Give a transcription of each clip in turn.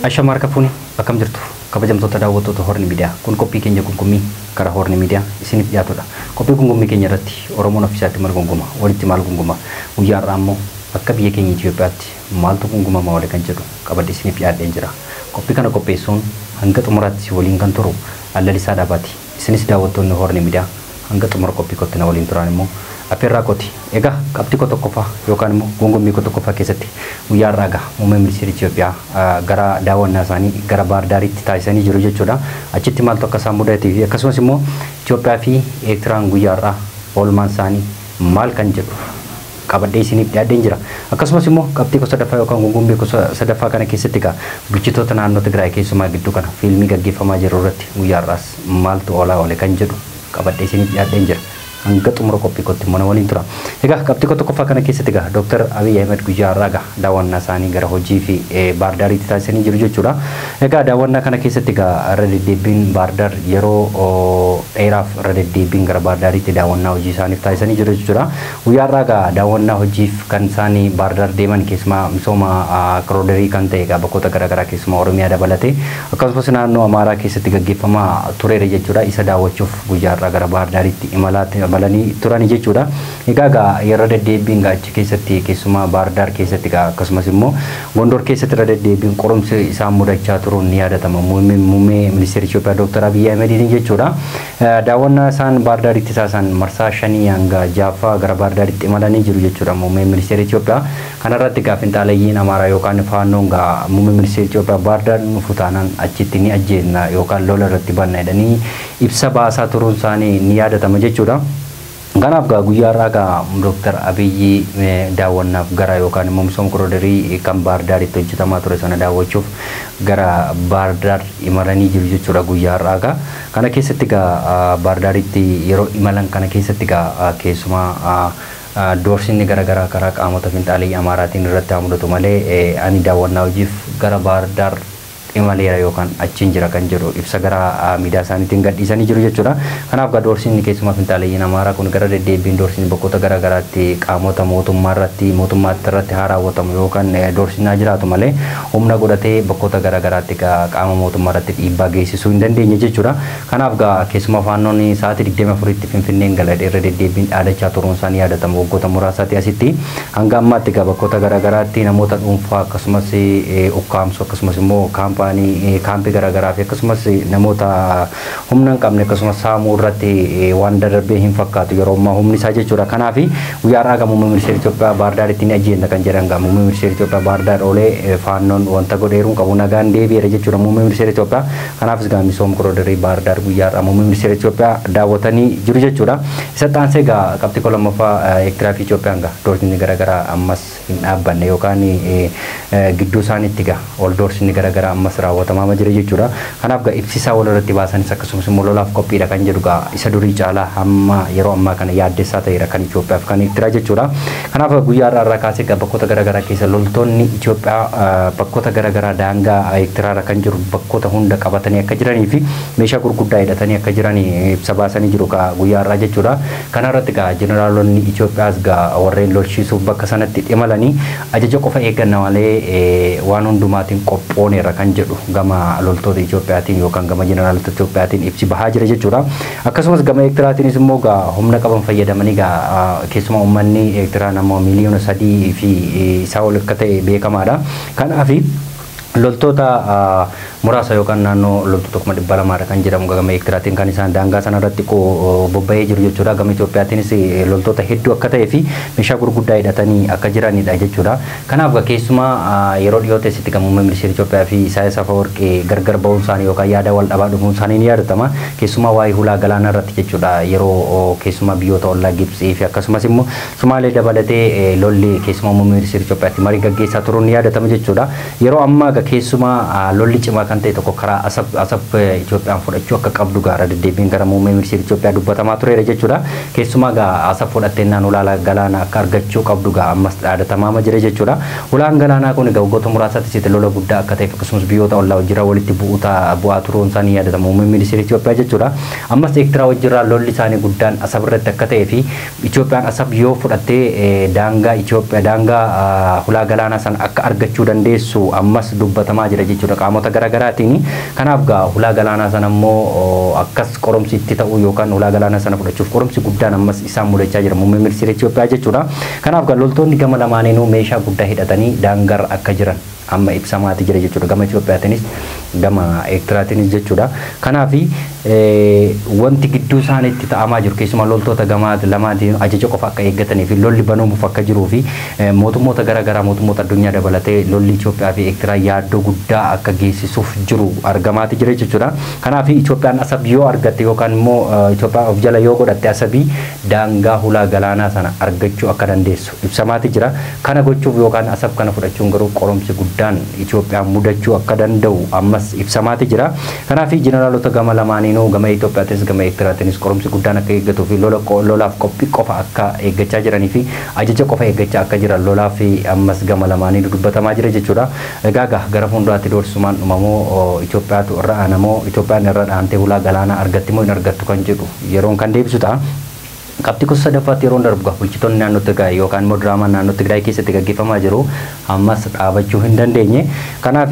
Ashamaa harka fuuni, akkam jirtu kabajamtoota daawwattoota Horni Miidiyaa? Kun qophii keenya gungummii karaa Horni Miidiyaa isiniif dhiyaatudha. Qophii gungummii keenya irratti Oromoon ofiisaatti maal gunguma, walitti maal gunguma, guyyaa har'aa immoo akka biyya keenya Itoophiyaatti maaltu gungumama wali kan jedhu qabadhe isiniif dhiyaadheen jira. Qophii kana qopheessuun hanga xumuraatti waliin kan turu Allalisaa Dhaabaati. Isinis daawwattoonni Horni Miidiyaa hanga xumura qophii kootti na waliin turan immoo affeerraa kooti. Egaa qabxii koo tokkoffaa yookaan immoo gungummii koo tokkoffaa keessatti guyyaa har'aa egaa muummeen ministeera Itoophiyaa gara daawwannaa isaanii gara Baahir Daaritti taasisanii jiru jechuudha. Achitti maaltu akka isaan mudatee fi akkasumas immoo Itoophiyaa fi Eertiraan guyyaa har'aa oolmaan isaanii maal kan jedhu qabadhee isiniif dhiyaadheen jira. Akkasumas immoo qabxii koo sadaffaa yookaan gungummii koo sadaffaa kana keessatti egaa bulchitoota naannoo Tigraay keessumaa gidduu kana fiilmii gaggeeffamaa jiru irratti guyyaa har'aas maaltu oolaa oole kan jedhu qabadhee isiniif dhiyaadheen jira. Hanga xumura qophii kootti mana waliin tura. Egaa qabxii koo tokkoffaa kana keessatti egaa Dooktar Abiy Ahmed guyyaa har'aa egaa daawwannaa isaanii gara hojii fi Baahir Daaritti taasisanii jiru jechuudha. Egaa daawwannaa kana keessatti egaa irra deddeebiin Baahir Daar yeroo dheeraaf irra deddeebiin gara Baahir Daaritti daawwannaa hojii isaaniif taasisanii jiru jechuudha. Guyyaa har'aa egaa daawwannaa hojiif kan isaanii Baahir Daar deeman keessumaa misooma koroodarii kan ta'e egaa bakkoota garaagaraa keessumaa Oromiyaa dabalatee akkasumas naannoo Amaaraa keessatti gaggeeffamaa tureera jechuudha. Isa daawwachuuf guyyaa har'aa gara Baahir Daaritti imalanii turani jechuudha. Egaa egaa yeroo deddeebiin egaa achi keessatti keessumaa Baahir Daar keessatti egaa akkasumas immoo Gondor keessatti irra deddeebiin qorumsi isaan mudachaa turuun ni yaadatama. Muummee ministeera Itoophiyaa Dooktar Abiy Ahmediin jechuudha. Daawwannaa isaan Baahir Daaritti taasisan marsaa 5 hanga 6 gara Baahir Daaritti imalanii jiru jechuudha. Muummee ministeera Itoophiyaa kanarratti egaa finxaalayyiin Amaaraa yookaan Faannoon egaa muummee ministeera Itoophiyaa Baahir Daar dhufu taanaan achitti ni ajjeesna yookaan lola irratti banna jedhanii ibsa baasaa turuun isaanii ni yaadatama jechuudha. Kanaaf egaa guyyaa har'aa egaa Dooktar Abiyyi daawwannaaf gara yookaan immoo misooma koroodarii kan Baahir Daaritti hojjetamaa ture sana daawwachuuf gara Baahir Daar imalanii jiru jechuudha guyyaa har'aa egaa. Kana keessatti egaa Baahir Daaritti yeroo imalan kana keessatti egaa keessumaa doorsinni garaagaraa karaa qaamota finxaalii Amaaraatiin irratti haa mudatu malee ani daawwannaa hojiif gara Baahir Daar imaleera yookaan achiin jira kan jedhu ibsa gara miidiyaa isaaniitiin gadhiisanii jiru jechuudha. Kanaaf egaa doorsinni keessumaa finxaalayyiin Amaaraa kun gara deddeebiin doorsinni bakkoota garaagaraatti qaamota mootummaa irratti mootummaatti irratti haa raawwatamu yookaan doorsinni haa jiraatu malee humna godhatee bakkoota garaagaraatti qaama mootummaa irratti dhiibbaa geessisuu hin dandeenye jechuudha. Kanaaf egaa keessumaa Faannoon sa'aatii 24tti Finfinneen gala irra deddeebiin dhaadachaa turuun isaanii yaadatama waggoota muraasaati asitti. Hanga ammaatti egaa bakkoota garaagaraatti namoota dhuunfaa akkasumas ukkaamsu akkasumas immoo kaampii garaagaraa fi akkasumas namoota humna hin qabne akkasumas saamuu irratti waan darbee hin fakkaatu yeroo ammaa humni isaa jechuudha. Kanaaf guyyaa har'aa egaa muummee ministeera Itoophiyaa Baahir Daaritti ni ajjeesna kan jedhan egaa muummee ministeera Itoophiyaa Baahir Daar oolee Faannoon wanta godheeruun qabu nagaan deebi'eera jechuudha muummee ministeera Itoophiyaa. Kanaafis egaa misooma koroodarii Baahir Daar guyyaa har'aa muummee ministeera Itoophiyaa daawwatanii jiru jechuudha. Isa xaansee egaa qabxii koo lammaffaa Eertiraa fi Itoophiyaan egaa doorsinni garaagaraa ammas hin dhaabbanne yookaan gidduu isaaniitti egaa ol doorsinni garaagaraa ammas raawwatamaa jira jechuudha. Kanaaf egaa ibsisaa wal irratti baasanis akkasumas immoo lolaaf qophiidha kan jedhu egaa isa durii caalaa hamma yeroo ammaa kana yaaddessaa ta'eera kan Itoophiyaa fi kan Eertiraa jechuudha. Kanaaf guyyaa har'aa irraa kaasee egaa bakkoota garaagaraa keessa loltoonni Itoophiyaa bakkoota garaagaraa daangaa Eertiraa irra kan jiru bakkoota hunda qabatanii akka jiranii fi meeshaa gurguddaa hidhatanii akka jiranii ibsa baasanii jiru egaa guyyaa har'aa jechuudha. Kana irratti egaa jeneraalonni Itoophiyaas egaa warreen lolchiisuuf bakka sanatti imalanii ajaja qofa eegganna malee waan hundumaatiin qophooneera kan jedhu gama loltoota Itoophiyaatiin yookaan gama jeneraalota Itoophiyaatiin ibsi bahaa jira jechuudha. Akkasumas gama Eertiraatiinis immoo egaa humna qaban fayyadamanii egaa keessumaa uummanni Eertiraa nama miliyoona 3 fi isaa ol akka ta'e beekamaadha. Kanaaf loltoota muraasa yookaan naannoo loltoota 200,000 kan jedhamu gama Eertiraatiin kan isaan daangaa sana irratti bobba'ee jiru jechuudha. Gama Itoophiyaatiinis loltoota hedduu akka ta'ee fi meeshaa gurguddaa hidhatanii akka jiranidha jechuudha. Kanaaf keessumaa yeroo dhiyoo teessitti kan muummee ministeera Itoophiyaa fi Isaayyaas Afeworqii gargar ba'uun isaanii yookaan yaada wal dhabaa dhufuun isaanii ni yaadatama. Keessumaa waa'ee hulaa galaanaa irratti jechuudha. Yeroo keessumaa biyyoota ollaa Gibxii fi akkasumas immoo Sumaalee dabalatee lolli keessumaa muummee ministeera Itoophiyaatti marii gaggeessaa turuun ni yaadatama jechuudha. Yeroo ammaa keessumaa lolli cimaa kan ta'e tokko karaa Asab Itoophiyaan fudhachuu akka qabdu gaara deddeebiin gara muummee ministeera Itoophiyaa dubbatamaa tureera jechuudha. Keessumaa gaa Asab fudhatteennaan hulaa galaanaa akka argachuu qabdu gaa ammas dhaadatamaa jira jechuudha. Hulaan galaanaa kun egaa waggoota muraasaatti sitti lola guddaa akka ta'eef akkasumas biyyoota ollaa wajjirraa walitti bu'aa turuun isaanii yaadatama muummee ministeera Itoophiyaa jechuudha. Ammas Eertiraa wajjirraa lolli isaanii guddaan Asab irratti akka ta'ee fi Itoophiyaan Asab yoo fudhattee daangaa Itoophiyaa daangaa hulaa galaanaa sana akka argachuu dandeessu ammas dubbatamaa jira jechuudha qaamota garaagaraatiin. Kanaaf gaa hulaa galaanaa sana immoo akkas qoromsi itti ta'u yookaan hulaa galaanaa sana fudhachuuf qoromsi guddaan ammas isaan mudachaa jira muummee ministeera Itoophiyaa jechuudha. Kanaaf gaa loltoonni gama lamaaniinuu meeshaa guddaa hidhatanii daangarra akka jiran amma ibsamaati jira jechuudha gama Itoophiyaatiinis gama Eertiraatiinis jechuudha. Kanaaf wanti gidduu isaaniitti ta'amaa jiru keessumaa loltoota gama lamaatiin ajaja qofa akka eeggatanii fi lolli banuuf akka jiruu fi mootummoota garaagaraa mootummoota addunyaa dabalatee lolli Itoophiyaa fi Eertiraa yaaddoo guddaa akka geessisuuf jiru argamaati jira jechuudha. Kanaaf Itoophiyaan Asab yoo argatte yookaan immoo Itoophiyaa of jala yoo godhatte Asabii daangaa hulaa galaanaa sana argachuu akka dandeessu ibsamaati jira. Kana gochuuf yookaan Asab kana fudhachuun garuu qoromsi guddaan Itoophiyaa mudachuu akka danda'u ammas ibsamaati jira. Kanaaf jeneraalota gama lamaaniinuu gama Itoophiyaatis gama Eertiraatiinis qoromsi guddaan akka eeggatuu fi lolaaf qophii qofa akka eeggachaa jiranii fi ajaja qofa eeggachaa akka jiran lolaa fi ammas gama lamaaniin dubbatamaa jira jechuudha. Egaa gara fuulduraatti doorsisumaan dhumamoo Itoophiyaatu irra aanamoo Itoophiyaan irra dhaantee hulaa galaanaa argatti moo hin argattu kan jedhu yeroon kan deebisu ta'a. Qabxii gosa sadaffaatti yeroon darbu bulchitoonni naannoo Tigraay yookaan immoo diraamaan naannoo Tigraay keessatti gaggeeffamaa jiru ammas dhaabachuu hin dandeenye. Kanaaf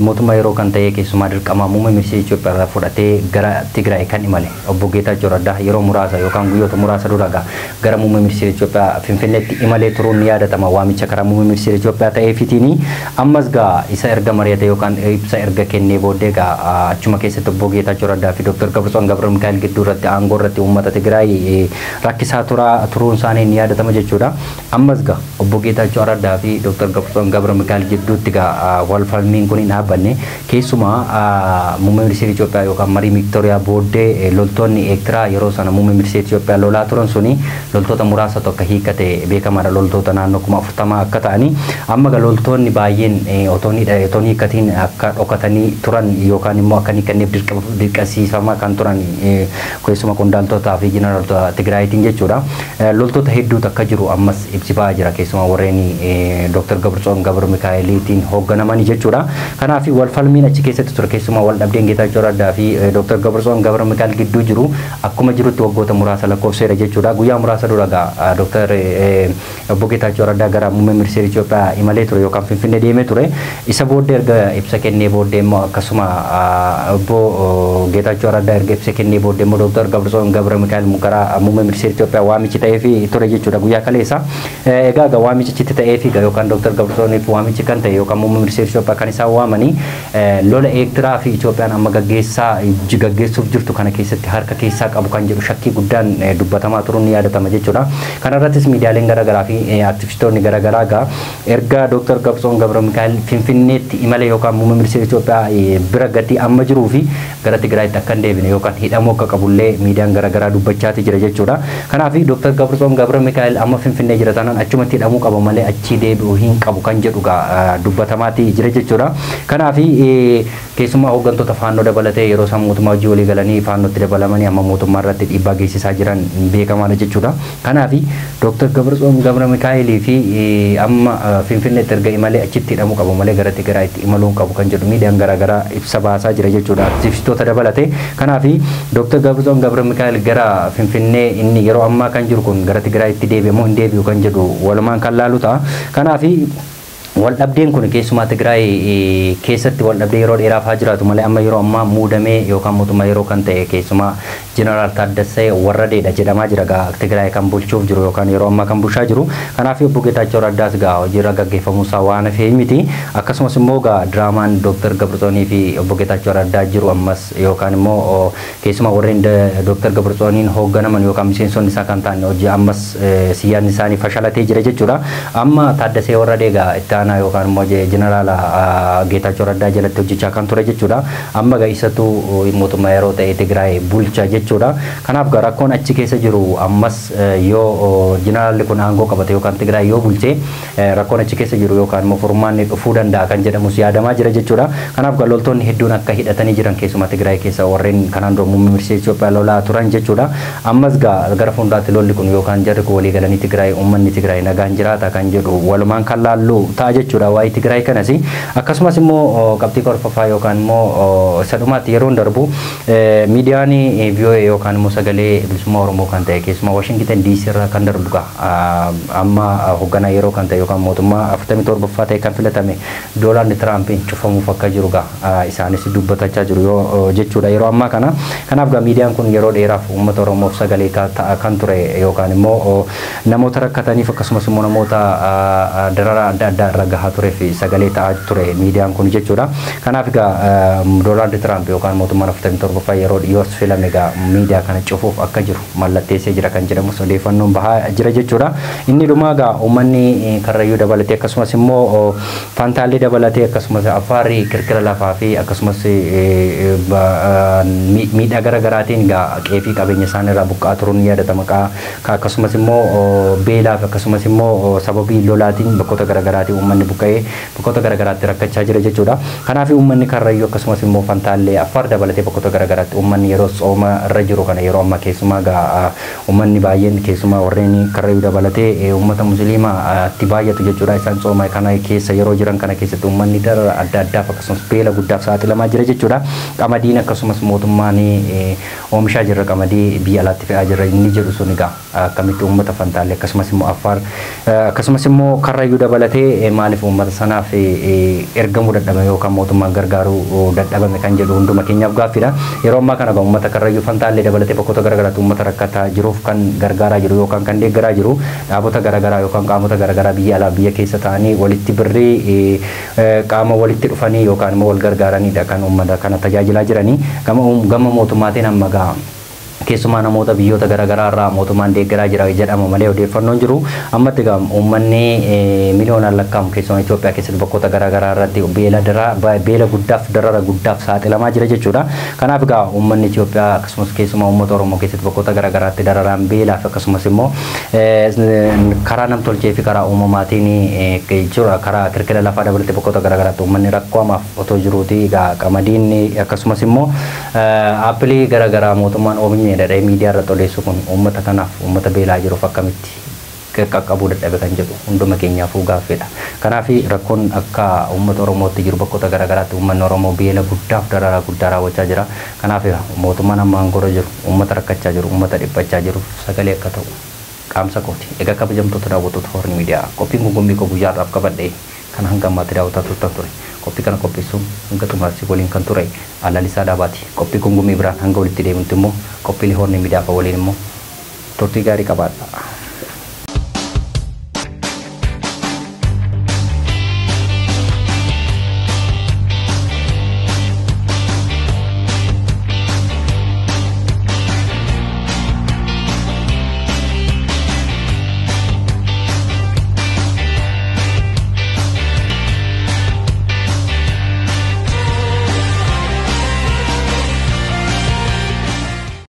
mootummaa yeroo kan ta'e keessumaa dirqama muummee ministeera Itoophiyaa irraa fudhatee gara Tigraay kan imale obbo Geetaachoo Raddaa yeroo muraasa yookaan guyyoota muraasa dura gara muummee ministeera Itoophiyaa Finfinneetti imalee turuun ni yaadatama waamicha karaa muummee ministeera Itoophiyaa ta'eefitiini. Ammas gaa isa erga mari'ate yookaan ibsa erga kennee booddee gaa achuma keessatti obbo Geetaachoo Raddaa fi Dr. Gabratsoon Gabra Mikaa'el gidduu irratti aangoo irratti uummata Tigraay rakkisaa turuun isaanii ni yaadatama jechuudha. Ammas gaa obbo Geetaachoo Raddaa fi Dr. Gabratsoon Gabra Mikaa'el gidduutti gaa wal falmiin kun hin dhaabbanne keessumaa muummee ministeera Itoophiyaa yookaan marii Viktooriyaa booddee loltoonni Eertiraa yeroo sana muummee ministeera Itoophiyaa lolaa turan suni loltoota muraasa tokko hiikkate beekamaadha loltoota naannoo 40,000 akka ta'anii amma gaa loltoonni baay'een otoo hin hiikkatiin akka dhokatanii turan yookaan immoo akka hin hiikkanneef dirqisiifamaa kan turan keessumaa qondaaltotaa fi jeneraalota Tigraayitiin jechuudha. Loltoota hedduutu akka jiru ammas ibsi ba'aa jira keessumaa warreen Dr. Gabratsoon Gabra Mikaa'eliitiin hoogganamanii jechuudha. Kanaaf wal falmiin achi keessatti ture keessumaa wal dhabdeen Geetaachoo Raddaa fi Dr. Gabratsoon Gabra Mikaa'el gidduu jiru akkuma jirutti waggoota muraasa lakkoofseera jechuudha. Guyyaa muraasa dura gaa Dr. obbo Geetaachoo Raddaa gara muummee ministeera Itoophiyaa imalee ture yookaan Finfinnee deemee ture. Isa booddee erga ibsa kennee booddee immoo akkasuma obbo Geetaachoo Raddaa erga ibsa kennee booddee immoo Dr. Gabratsoon Gabra Mikaa'el gara muummee ministeera Itoophiyaa waamichi ta'eefi ture jechuudha guyyaa kaleessa. Egaa gaa waamichi achitti ta'eefi yookaan Dr. Gabratsooniif waamichi kan ta'e yookaan muummee ministeera Itoophiyaa kan isaan waamanii lola Eertiraa fi Itoophiyaan amma gaggeessuuf jirtu kana keessatti harka keessaa qabu kan jedhu shakkii guddaan dubbatamaa turuun ni yaadatama jechuudha. Kana irrattis miidiyaaleen garaagaraa fi aktivistoonni garaagaraa gaa erga Dr. Gabratsoon Gabra Mikaa'el Finfinneetti imale yookaan muummee ministeera Itoophiyaa bira gatii amma jiruu fi gara Tigraayitti akka hin deebine yookaan hidhamuu akka qabullee miidiyaan garaagaraa dubbachaati jira jechuudha. Kanaaf Dr. Gabratsoon Gabra Mikaa'el amma Finfinnee jira taanaan achumatti hidhamuu qaba malee achii deebi'uu hin qabu kan jedhu gaa dubbatamaati jira jechuudha. Kanaaf keessumaa hooggantoota faannoo dabalatee yeroo isaan mootummaa hojii walii galanii faannootti dabalamanii amma mootummaa irratti dhiibbaa geessisaa jiran beekamaadha jechuudha. Kanaaf Dr. Gabratsoon Gabra Mikaa'elii fi amma Finfinneetti erga imalee achitti hidhamuu qabu malee gara Tigraayitti imaluu qabu kan jedhu miidiyaan garaagaraa ibsa baasaa jira jechuudha. Aktivistoota dabalatee kanaaf Dr. Gabratsoon Gabra Mikaa'el gara Finfinnee inni yeroo ammaa kan jiru kun gara Tigraayitti deebi'amoo hin deebi'u kan jedhu walumaan kan laalu ta'a. Kanaaf wal dhabdeen kun keessumaa Tigraay keessatti wal dhabdee yeroo dheeraaf haa jiraatu malee amma yeroo ammaa muudamee yookaan mootummaa yeroo kan ta'e keessumaa Jeneraal Taaddasee Warradeedha jedhamaa jira gaa Tigraay kan bulchuuf jiru yookaan yeroo ammaa kan bulchaa jiru. Kanaaf obbo Geetaachoo Raddaas gaa hojiirra gaggeeffamuusaa waan hafee miti. Akkasumas immoo gaa diraamaan Dr. Gabratsoonii fi obbo Geetaachoo Raddaa jiru ammas yookaan immoo keessumaa warreen Dr. Gabratsooniin hoogganaman yookaan miseensonni isaa kan ta'an hojii ammas siyaasni isaanii fashalatee jira jechuudha. Amma Taaddasee Warradee gaa itti aanaa yookaan immoo jeneraala Geetaachoo Raddaa jalatti hojjechaa kan ture jechuudha. Amma gaa isatu mootummaa yeroo ta'e Tigraay bulcha jechuudha. Kanaaf gaa rakkoon achi keessa jiru ammas yoo jeneraalli kun aangoo qabate yookaan Tigraay yoo bulche rakkoon achi keessa jiru yookaan immoo furmaanni dhufuu danda'a kan jedhamus yaadamaa jira jechuudha. Kanaaf gaa loltoonni hedduun akka hidhatanii jiran keessumaa Tigraay keessa warreen kanaan dura muummee ministeera Itoophiyaa lolaa turan jechuudha. Ammas gaa gara fuulduraatti lolli kun yookaan jarri kun walii galanii Tigraay uummanni Tigraay nagaan jiraata kan jedhu walumaan kan laallu ta'a jechuudha waa'ee Tigraay kanas. Akkasumas immoo qabxii korfaffaa yookaan immoo isa dhumaatti yeroon darbu miidiyaan VOA VOA yookaan immoo sagalee bilisummaa Oromoo kan ta'e keessumaa Washington DC irraa kan darbu amma hoogganaa yeroo kan ta'e yookaan mootummaa 47ffaa ta'e kan filatame Doonaald Tiraampiin cufamuuf akka jiru isaanis dubbatachaa jiru yoo jechuudha yeroo ammaa kana. Kanaaf miidiyaan kun yeroo dheeraaf uummata Oromoof sagalee kan ture yookaan immoo namoota rakkataniif akkasumas immoo namoota darara adda addaa irra gahaa tureef sagalee ta'aa ture miidiyaan kun jechuudha. Kanaaf Doonaald Tiraamp yookaan mootummaan 47ffaa yeroo dhiyoos filame miidiyaa kana cufuuf akka jiru mallatteessee jira kan jedhamus odeeffannoon bahaa jira jechuudha. Inni dhumaa uummanni Karrayyuu dabalatee akkasumas immoo Fantaallee dabalatee akkasumas Affaarri kirkira lafaa fi akkasumas miidhaa gara garaatiin qe'ee fi qabeenya isaan irraa buqqa'aa turuun ni yaadatama. Akkasumas immoo beelaaf akkasumas immoo sababii lolaatiin bakkoota gara garaatiin uummanni buqqa'ee bakkoota gara garaatti rakkachaa jira jechuudha. Kanaaf uummanni Karrayyuu akkasumas immoo Fantaallee Affaar dabalatee bakkoota gara garaatti uummanni yeroo tsooma irra jiru kana yeroo ammaa keessumaa uummanni baay'een keessumaa warreen Karrayyuu dabalatee uummata musliimaa itti baay'atu jechuudha. Isaan tsooma kana keessa yeroo jiran kana keessatti uummanni darara adda addaaf akkasumas beela guddaaf saaxilamaa jira jechuudha. Qamadiin akkasumas mootummaan oomishaa jirra qamadii biyya alaatti fe'aa jirra inni jedhu sun akkamitti uummata Fantaallee akkasumas immoo Affaar akkasumas immoo Karrayyuu dabalatee maaliif uummata sanaaf ergamuu dadhabame yookaan mootummaan gargaaruu dadhabame kan jedhu hunduma keenyaaf gaaffiidha. Yeroo ammaa kana uummata Karrayyuu Fantaallee dabalatee bakkoota garaagaraatti uummata rakkataa jiruuf kan gargaaraa jiru yookaan kan deeggaraa jiru dhaabota garaagaraa yookaan qaamota garaagaraa biyya alaa biyya keessa ta'anii walitti birrii qaama walitti dhufanii yookaan immoo wal gargaaranidha kan uummata kana tajaajilaa jiranii. Gama mootummaatiin amma keessumaa namoota biyyoota garaagaraa irraa mootummaan deeggaraa jira jedhama malee odeeffannoon jiru. Ammatti uummanni miliyoonaan lakkaa'amu keessumaa Itoophiyaa keessatti bakkoota garaagaraa irratti beela guddaaf darara guddaaf saaxilamaa jira jechuudha. Kanaaf uummanni Itoophiyaa akkasumas keessumaa uummata Oromoo keessatti bakkoota garaagaraatti dararaan beelaaf akkasumas immoo karaa namtolchee fi karaa uumamaatiin jira karaa kirkira lafaa dabalatee bakkoota garaagaraatti uummanni rakkoo hamaaf otoo jiruuti qamadiin akkasumas immoo aappilii garaagaraa mootummaan oomishne dhadhee miidiyaa irratti odeessu kun uummata kanaaf uummata beelaa jiruuf akkamitti qaqqabuu dadhabe kan jedhu hunduma keenyaafuu gaaffiidha. Kanaaf rakkoon akka uummata Oromootti jiru bakkoota garaagaraatti uummanni Oromoo beela guddaaf dararaa guddaa raawwachaa jira. Kanaaf mootummaan amma aangoo jiru uummata rakkachaa jiru uummata dhiphachaa jiru sagalee akka ta'u qaamsa kooti. Egaa kabajamtoota daawwattoota Horn Miidiyaa qophiin gungummii koo guyyaa har'aaf qabadhe kan hanga ammaatti daawwataa turtan ture. Qophii kana qopheessuun hanga xumuraatti waliin kan ture Alalisaa Dhaabaati. Qophii gungummii biraan hanga walitti deemutti immoo qophiilee Horn Miidiyaa waliin immoo turtii gaarii qabaadha.